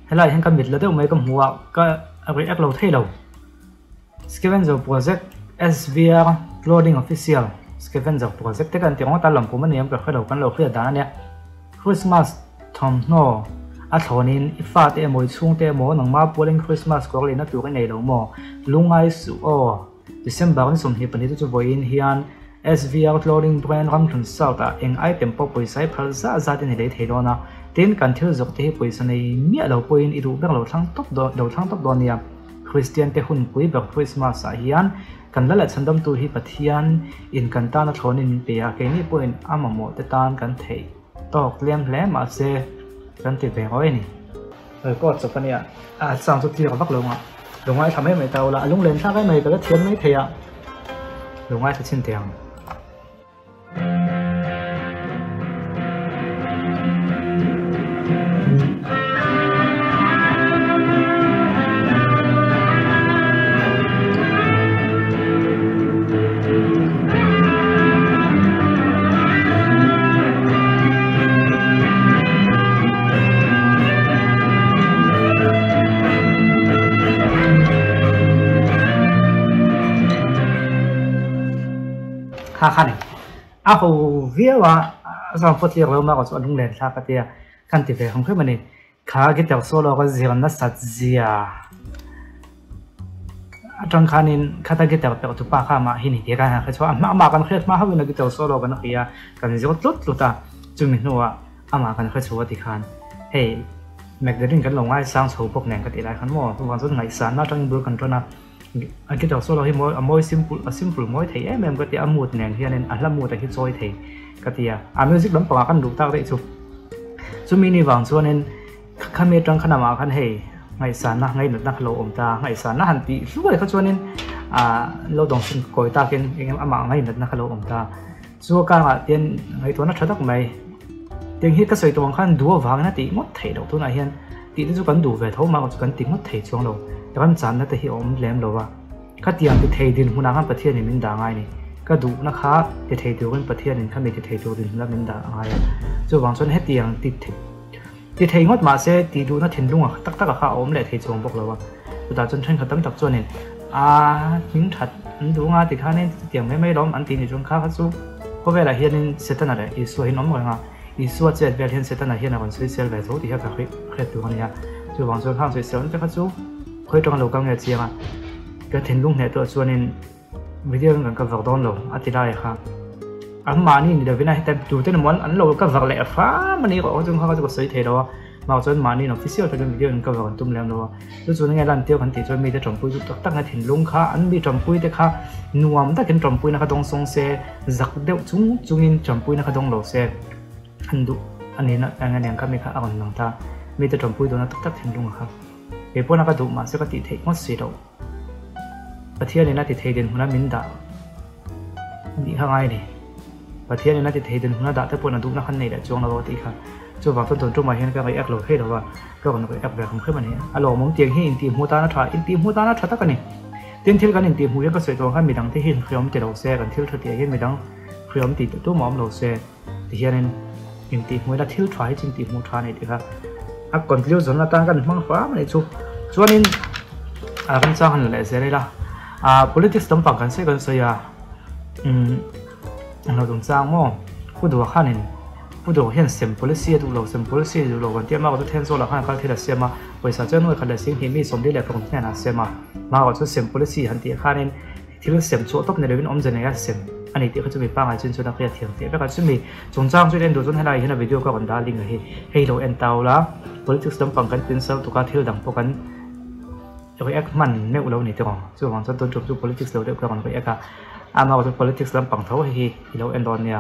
Helaiah hian ka mit la deuh mai ka hmu a, ka react lo thei lo. Scavenger Project SVR Clothing Official Scavenger Project te kan ti ringawt a, lam pum a ni em ka hre lo, kan lo hriat dan a nia. Christmas thawmhnaw a thlawnin i fate emaw i chhungte emaw nangma pualin Christmas kawr lehna tur i nei lo maw? Lungngai suh aw! December ni 22 te chu vawiin hian SVR Clothing Brand Ramhlun South ah eng item pawh pawisa i phal zah zat in i lei thei dawn a, tin kan thil zawk te hi pawisa nei miah lo pawhin i duh ber lo thlang tawp dawn lo thlang tawp dawn nia. Kristian te hunpui ber Christmas ah hian kan la leh chhandamtu hi Pathian in kan tan a thlawnin min pe a, keini pawhin a mamawh te tan kan theih tawk tlem hle mahse kan ti ve ngawi a ni. Record chawp a nia, a sound chu clear vak lo ang a, lo ngaithla mai mai ta ula, a lunglen thlak em mai ka la thiam mai thei a, lo ngaithla chhin teh ang. Kha kha ni a ho viau a a zawng pawh tlir lo mah chu a lunglen thlak a tia kan ti ve hawng hrim a ni. Kha guitar solo ka zir nasat zia atang khanin khata guitar perh tu pa kha amah hi ni tih ka han hre chhuak a, amah kan hriat hma hauhin a guitar solo kan hria a, kan zir tlut tlut a, chumi hnuah amah kan hre chhuak a ti khan hei Magdalene kan lo ngaisang chho bawk nen ka tih lai khan maw chuvang chuan ngaihsanna atangin bul kan tan a, a guitar solo hi mawi a mawi simple a simple mawi thei em em ka ti a, a mood nen hianin a hla mood a hi chawi thei ka ti a, a music lampangah kan duh tak daih chu. Chumi ni vang chuanin khami atang khan amah khan hei ngaihsanna ngainatna kha lo awm ta, ngaihsanna han tih hluai kha chuanin ah lo dawng chhun kawi takin eng emaw amah ngainatna kha lo awm ta. Chu a karah tian ngaihtuahna tha tak mai tiang hi ka sawi tawh ang khan duh avangin a tih ngawt theih loh tunah hian tih te chu kan duh ve tho mah chu kan ti ngawt thei chuang lo ramchanna te hi a awm lem lo va. Khatiang ti thei dinhmunah khan Pathianin min dah ngai a ni. Ka duhna kha ti thei turin Pathianin kha mi ti thei tur dinhmunah min dah ngai a. Chuvang chuan hetiang ti ti thei ngawt mah se tih duhna thinlunga tak taka kha a awm leh thei chuang bawk lo a. Chutah chuan thenkhat tam tak chuanin a hming that an duh anga tikhanin chutiang mai mai lawm an tih ni chuan kha kha chu khawvelah hianin Setana leh Isua hi an awm reng a. Isua chet vel hian Setana hian a rawn sawisel ve tho tih hi ka hriat tur a ni a. Chuvang chuan khang sawiselna te kha chu Khawi tanga lo kal nge chiang a, ka thinlung hneh tawh chuanin video in kan cover dawn lo a ti lai kha. An mahni ni lovin a heta tute emaw an lo cover leh hram a ni erawh chu kha chu ka sawi thei lo a, mah chuan mahni in official takin video in cover an tum lem lo a. Chu chuan enge lan tir kan tih chuan mite tawmpui duh tak tak na thinlung kha an mi tawmpui te kha nuam takin tawmpuina kha dawng sawng se, zak deuh chung chungin tawmpuina kha dawng lo se an duh a ni na eng aniang kha mi kha a rawn lang ta, mite tawmpui duhna tak tak thinlung kha. Kei pawh na ka duh mahse ka tih theih ngawt si loh. Pathianin a ti thei dinhmun a min dah nih kha ngai a ni. Pathianin a ti thei dinhmun a dah te pawhin a duhna khan nei leh chuang lo a tih kha. Chuvang chuan tun tumah hian ka react lo thei lo a, ka rawn react ve hrim hrim a ni. A lawmawm tiang hi intihhmuh tan a tha, intihhmuh tan a tha tak a ni. Tin thil kan intihhmuh hian ka sawi tawh ang khan midang te hi hriawm ti lo se, kan thil tha tih ah hian midang hriawm ti tumah awm lo se. Tihianin intihhmuhna thil tha hi chu intihhmuh tha a ni tih kha a conclusion atan kan hmang hram a nih chu. Chuanin a remchang han la leh zel ila ah politics lampang kan sawi kan sawi a umm englo chungchang maw Pu Duha khanin Pu Duha hian sem policy a duh lo sem policy a duh lo kan tih a mahrawh chu Thenzawl ah khan a kal thil a siam a pawisa chuan nuai khat leh sing hnih mi 40 leh paruk hnenah a siam a mahrawh chu sem policy han tih khanin Thil sem chhuah tawp ni lovin awmze nei a sem a ni tih kha chu mi pangngai chin chuan a hriat thiam teh vek a. Chumi chungchang chu en duh chuan helaiah hian a video ka rawn dah link a hi hei lo en tau la. Politics lampang kan pinsal tuk a thil dang pawh kan react hman meuh lo ni tawh ang. Chuvang chuan tun tum chu politics lo deuh ka rawn react a, amaherawhchu politics lampang tho hei hi i lo en dawn nia.